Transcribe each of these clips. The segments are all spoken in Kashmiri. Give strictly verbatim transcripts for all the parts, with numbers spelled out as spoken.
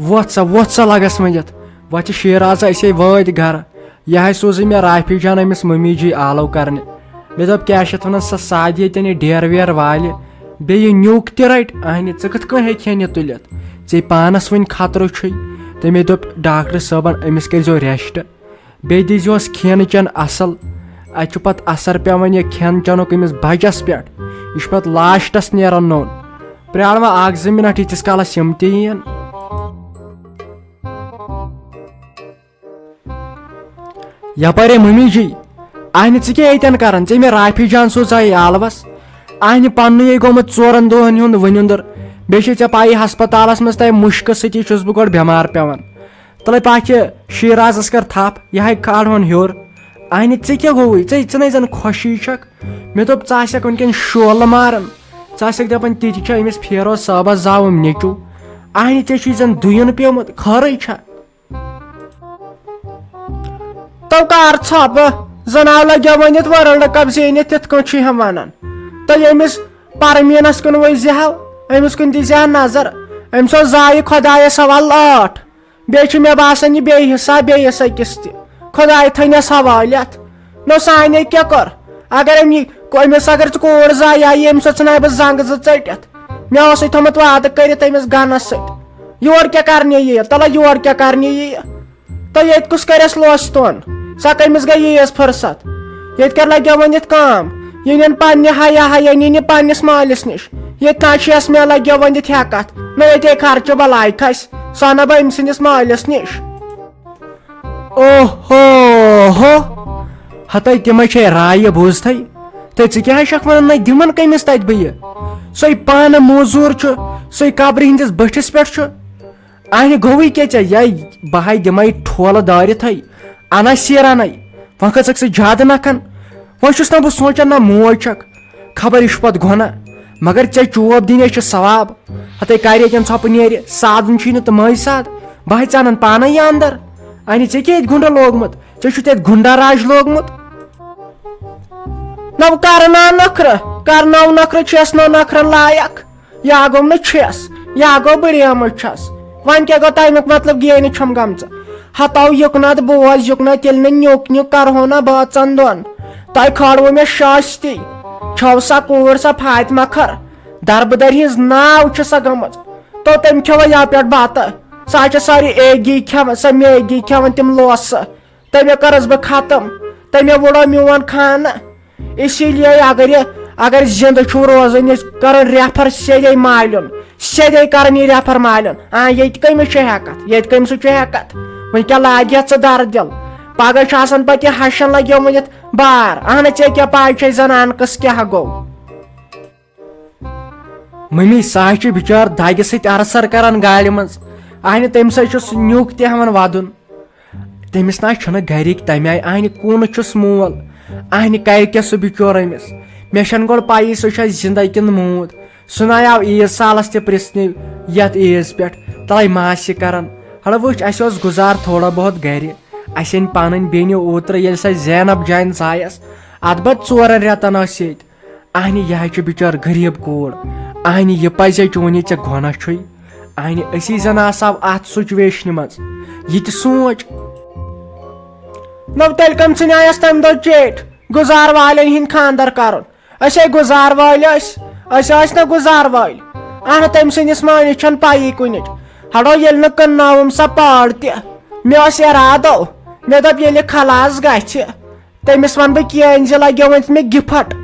وۄتھ سا، وۄتھ سا لگس ؤنِتھ۔ وۄتھ شیرازا، أسے وٲتۍ گرٕ۔ یہِ ہاے سوزٕے مےٚ رافی جان أمِس مٔمی جی آلو کرنہِ۔ مےٚ دوٚپ، کیٛاہ چھِ اتھ ونان، سۄ سادِ ییٚتٮ۪ن یہِ ڈیرٕ ویرٕ والہِ، بیٚیہِ نیُک تہِ رٹہِ۔ اہنہِ، ژٕ کِتھ کٔنۍ ہیٚکہِ ہن یہِ تُلِتھ؟ ژےٚ پانس وٕنہِ خطرٕ چھُے۔ تٔمۍ دوٚپ، ڈاکٹر صٲبن، أمِس کٔرۍزیو rest۔ بیٚیہِ دیٖزیوس کھٮ۪ن چٮ۪ن اصل۔ اتہِ چھُ پتہٕ اثر پٮ۪وان یہِ کھٮ۪ن چٮ۪نُک أمِس بچس پٮ۪ٹھ۔ یہِ چھُ پتہٕ last-س نیران نوٚن۔ پرٛار وۄنۍ اکھ زٕ منٹ، ییٖتِس کالس یِم تہِ یِن۔ یپٲرۍ ہے مٔمی جی، اہنہِ ژٕ کیٛاہ ییٚتٮ۪ن کران؟ ژےٚ مےٚ رافی جان سوزایے آلوس۔ اہنہِ پننُے گوٚمُت ژورن دۄہن ہُنٛد وٕنِنٛدُر۔ بیٚیہِ چھے ژےٚ پَیی ہسپتالس منٛز تَمہِ مُشکہٕ سۭتی چھُس بہٕ گۄڈٕ بٮ۪مار پٮ۪وان۔ تَلے پاکہِ شیٖرازس کٔر تھپھ، یہِ ہاے کھالہون ہیوٚر۔ اہنہِ ژےٚ کیٛاہ گوٚوُے؟ ژےٚ، ژٕ نَے زن خوشی چھکھ۔ مےٚ دوٚپ، ژٕ آسکھ وٕنکٮ۪ن شولہٕ ماران۔ ژٕ آسکھ دپان، تِتہِ چھا أمِس فیروز صٲبس زاوُم نیٚچو؟ اہنہِ ژےٚ چھُے زن دُیُن پیومُت، خٲرٕے چھا؟ تو کر ژھۄپہٕ، زن آو لگیو ؤنِتھ World Cup زیٖنِتھ، تِتھ کٔنۍ چھُے ہم ونان۔ تہٕ ییٚمِس پرمینس کُن وٕچھزِ ہاو، أمِس کُن دیٖزِ ہا نظر۔ أمِس اوس زایہِ خۄدایس حوالہٕ ٲٹھ۔ بیٚیہِ چھُ مےٚ باسان، یہِ بیٚیہِ حصہ بیٚیِس أکِس تہِ۔ خۄداے تھٲینس حوالہٕ اتھ۔ نو سانے کیٛاہ کٔر؟ اگر أمۍ یہِ، أمِس اگر ژٕ کوٗر زایہِ آیہِ، أمِس ژھٕناے بہٕ زنٛگہٕ زٕ ژٔٹِتھ۔ مےٚ اوسُے تھوٚمُت وعدٕ کٔرِتھ أمِس گنس سۭتۍ۔ یور کیٛاہ کرنہِ یِیہِ؟ تلہ یور کیٛاہ کرنہِ یِیہِ؟ تہٕ ییٚتہِ کُس کرٮ۪س لوس تون؟ سۄ کٔمِس گٔے ییٖژ فرصت؟ ییٚتہِ کر لگیو وۄنۍ یتھ کٲم؟ یہِ نِن پننہِ حیا حیا، نِن یہِ پننِس مٲلِس نِش۔ ییٚتہِ نہ چھِ یس مےٚ لگیو وۄنۍ یتھ ہٮ۪کتھ۔ نہ ییٚتے خرچہٕ بلاے کھسہِ، سۄ انہٕ بہٕ أمۍ سٕنٛدِس مٲلِس نِش۔ اوہو ہو، ہتے تِمے چھے رایہِ بوٗزتھے۔ تہٕ ژٕ کیٛاہ چھکھ ونان، نہ دِمن کٔمِس تتہِ بہٕ یہِ؟ سُے پانہٕ موزوٗر چھُ، سُے قبرِ ہٕنٛدِس بٔٹھِس پٮ۪ٹھ چھُ۔ اہنہِ گوٚوٕے کیٛاہ ژےٚ؟ یے بہٕ ہاے دِمے ٹھولہٕ دٲرِتھے، انس سیرنٕے۔ وۄنۍ کھٔژٕکھ ژٕ زیادٕ نکھن۔ وۄنۍ چھُس نہ بہٕ سونٛچان، نہ موج چھکھ، خبر یہِ چھُ پتہٕ گۄناہ۔ مگر ژےٚ چوب دِنۍ چھِ ثواب۔ ہتے کرِ ییٚتٮ۪ن ژھۄپہٕ نیرِ، سادُن چھُے نہٕ تہٕ مٲے ساد۔ بہٕ ہاے ژٕ انان پانے یہِ اندر۔ اہنہِ ژےٚ کیٛاہ ییٚتہِ گُنڈٕ لوگمُت؟ ژےٚ چھُتھ ییٚتہِ گُنڈا راج لوگمُت۔ نو کرنا نخرٕ، کرناو نخرٕ چھس نو نخرن لایق۔ یا گوٚم نہٕ چھس، یا گوٚو بڑیمٕژ چھس۔ وۄنۍ کیٛاہ گوٚو، تمیُک مطلب گیٚنہِ چھم گٔمژٕ؟ ہتو یُکنت بوز یُکنت، ییٚلہِ نہٕ نیُک نیُک کرہو نہ بٲژن دۄن۔ تۄہہِ کھٲروٕ مےٚ شٲستی۔ چھو سا کوٗر سۄ فاطمہ کھٔر؟ دربٕدٔرۍ ہٕنٛز ناو چھِ سۄ گٔمٕژ۔ تو تٔمۍ کھیوٚو یَوٕ پٮ۪ٹھ بتہٕ۔ سۄ چھِ سٲری ایگی کھٮ۪وان، سۄ میگی کھٮ۪وان، تِم لوسہٕ۔ تٔمۍ کٔرٕس بہٕ ختم، تٔمۍ وُڑو میون خانہٕ۔ اسی لیے اگر یہِ، اگر زندٕ چھُو روزُن، یہِ کرُن ریفر سیٚدے مالیُن، سیٚدے کرُن یہِ ریفر مالیُن۔ آ، ییٚتہِ کٔمِس چھُ ہٮ۪کتھ؟ ییٚتہِ کٔمِس چھُ ہٮ۪کتھ؟ وۄنۍ کیٛاہ لاگہِ یتھ ژٕ دردِل؟ پگاہ چھُ آسان پتہٕ یہِ ہشن لگیومُت یتھ بار۔ اہن ژےٚ کیٛاہ پاے چھے زنانہٕ کِس کیٛاہ گوٚو؟ مٔمی سا چھِ بِچار دگہِ سۭتۍ ارسر کران گاڑِ منٛز۔ اہنہِ تٔمۍ سۭتۍ چھُ سُہ نیُک تہِ ہٮ۪وان ودُن۔ تٔمِس نہ چھُنہٕ گرِکۍ تمہِ آیہِ، اہنہِ کوٗنہٕ چھُس مول، اہنہِ کرِ کیٛاہ سُہ بِچور أمِس؟ مےٚ چھَنہٕ گۄڈٕ پَیی سُہ چھا زِندَے کِنہٕ موٗد۔ سُہ نہ آو عیٖد سالَس تہِ پرٛژھنہِ یَتھ عیٖز پٮ۪ٹھ، تَلَے ماسہِ کران۔ ہڑٕ وٕچھ، اَسہِ اوس گُزار تھوڑا بہت گرِ۔ اَسہِ أنۍ پَنٕنۍ بیٚنہِ اوترٕ، ییٚلہِ سۄ زینب جانہِ زایَس، اَتھ بَد ژورَن رٮ۪تَن ٲس ییٚتہِ۔ اہنہِ، یہِ ہا چھُ بِچار غریٖب کوٗر۔ اہنہِ، یہِ پزے چون یہِ ژےٚ گۄناہ چھُے۔ اہنہِ، أسی زن آسہو اتھ سچویشنہِ منٛز۔ یہِ تہِ سونٛچ۔ نو تیٚلہِ کٔمۍ ژھٕنیایس تمہِ دۄہ چیٹھۍ گُزار والٮ۪ن ہٕنٛدۍ خانٛدر کرُن؟ أسۍ ہے گُزار وٲلۍ ٲسۍ، أسۍ ٲسۍ نہ گُزار وٲلۍ۔ اہنہِ، تٔمۍ سٕنٛدِس مٲنِس چھنہٕ پَیی کُنِچ۔ ہڑو ییٚلہِ نہٕ کٕننٲوٕم سۄ پٲڑ تہِ۔ مےٚ اوس ارادو، مےٚ دوٚپ ییٚلہِ خلاص گژھِ، تٔمِس وَنہٕ بہٕ کینٛہہ أنۍ زِ لَگیو وۄنۍ مےٚ گِفٹ،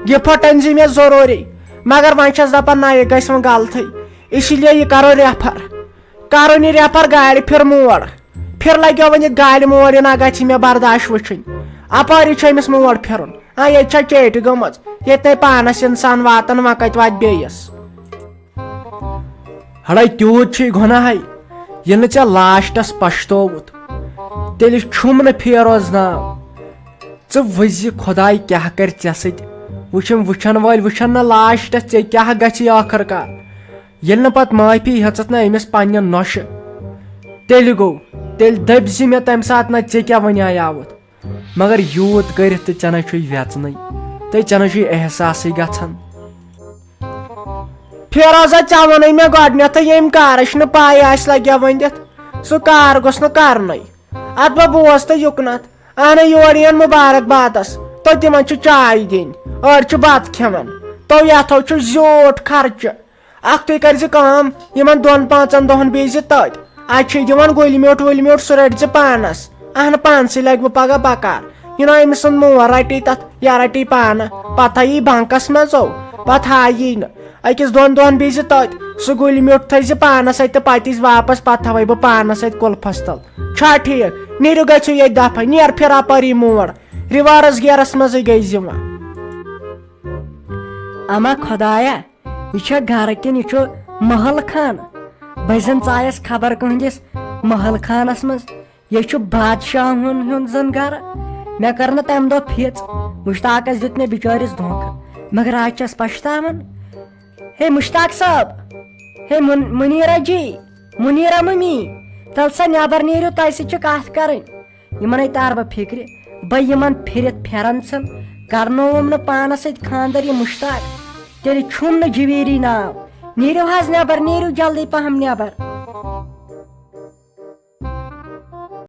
گِفٹ أنۍ زِ مےٚ ضروٗری، مگر وۄنۍ چھَس دَپان نہ، یہِ گژھِ وۄنۍ غلطٕے، اسی لیے یہِ کَرو ریفر، کَرُن یہِ ریفر گاڑِ پھِر موڑ، پھِر لَگیو وۄنۍ یہِ گاڑِ موڑ، یہِ نہ گژھِ مےٚ برداش وٕچھِنۍ، اَپٲری چھُ أمِس موڑ پھِرُن، آ ییٚتہِ چھےٚ چیٹہِ گٔمٕژ، ییٚتہِ نَے پانَس اِنسان واتان وۄنۍ کَتہِ واتہِ بیٚیِس۔ ہڑے تیوٗت چھُے گۄناہے، ییٚلہِ نہٕ ژےٚ لاسٹس پشتووُتھ، تیٚلہِ چھُم نہٕ فیروز ناو۔ ژٕ وٕچھ زِ خۄداے کیٛاہ کرِ ژےٚ سۭتۍ۔ وٕچھِم وٕچھن وٲلۍ وٕچھن نہٕ لاسٹس ژےٚ کیٛاہ گژھِ ٲخٕر کار۔ ییٚلہِ نہٕ پتہٕ معٲفی ہیژٕتھ نہ أمِس پننہِ نۄشہِ، تیٚلہِ گوٚو، تیٚلہِ دٔپۍ زِ مےٚ تمہِ ساتہٕ نہ ژےٚ کیٛاہ ونیایاوُتھ۔ مگر یوٗت کٔرِتھ تہِ ژےٚ نَے چھُے وٮ۪ژنٕے، تہٕ ژےٚ نَے چھُے احساسٕے گژھان۔ فیروزا، ژےٚ ووٚنُے مےٚ گۄڈٕنیتھٕے، ییٚمۍ کارٕچ نہٕ پاے آسہِ، لگہِ وۄنۍ دِتھ۔ سُہ کار گوٚژھ نہٕ کرنُے۔ اتھ بہٕ بوز تہٕ یُکنتھ۔ اہنہ، یور یِن مبارک بادس، تو تِمن چھِ چاے دِنۍ، أڑۍ چھِ بتہٕ کھٮ۪وان، تو یتھو چھُ زیوٗٹھ خرچہٕ۔ اکھتُے کٔرۍ زِ کٲم، یِمن دۄن پانٛژن دۄہن بیٚہہ زِ تٔتۍ۔ اتہِ چھِ دِوان گُلۍ میوٚٹھ وُلۍ میوٚٹھ، سُہ رٔٹۍ زِ پانس۔ اہنہٕ، پانسٕے لگہِ وۄنۍ پگاہ بکار۔ یہِ نہ أمۍ سُنٛد مول رٹی تتھ، یا رٹی پانہٕ۔ پتہٕ ہایی بنکس منٛز او، پتہٕ ہایی نہٕ۔ أکِس دۄن دۄہن بیٚہہ زِ تتۍ، سُہ گُلۍ میوٚٹھ تھٲے زِ پانس اتہِ تہٕ پتہٕ یی زِ واپس، پتہٕ تھاوے بہٕ پانس اتہِ کُلفس تل۔ چھا ٹھیٖک؟ نیٖرِو گژھِو ییٚتہِ دفعہ، نیر پھر اپٲری مور، ریوٲرٕس گیرس منٛزٕے گٔے زِ وۄنۍ۔ اما خدایا، یہِ چھا گرٕ کِنہٕ یہِ چھُ محل خانہٕ؟ بہٕ زن ژایس خبر کٕہٕنٛدِس محل خانس منٛز۔ یہِ چھُ بادشاہن ہُنٛد زن گرٕ۔ مےٚ کٔر نہٕ تمہِ دۄہ فِژ۔ مشتاقس دیُت مےٚ بِچٲرِس دھوکہٕ، مگر از چھَس پشتاوان۔ ہے مشتاق صٲب، ہے من-، منیرہ جی، منیرہ ممی، تل سا نٮ۪بر نیٖرِو، تۄہہِ سۭتۍ چھِ کتھ کرٕنۍ۔ یِمنے تار بہٕ فِکرِ، بہٕ یِمن پھِرِتھ پھیرن ژھن، کرنووُم نہٕ پانس سۭتۍ خانٛدر یہِ مشتاق، تیٚلہِ چھُم نہٕ جویری ناو۔ نیٖرِو حظ نٮ۪بر، نیٖرِو جلدی پہم نٮ۪بر۔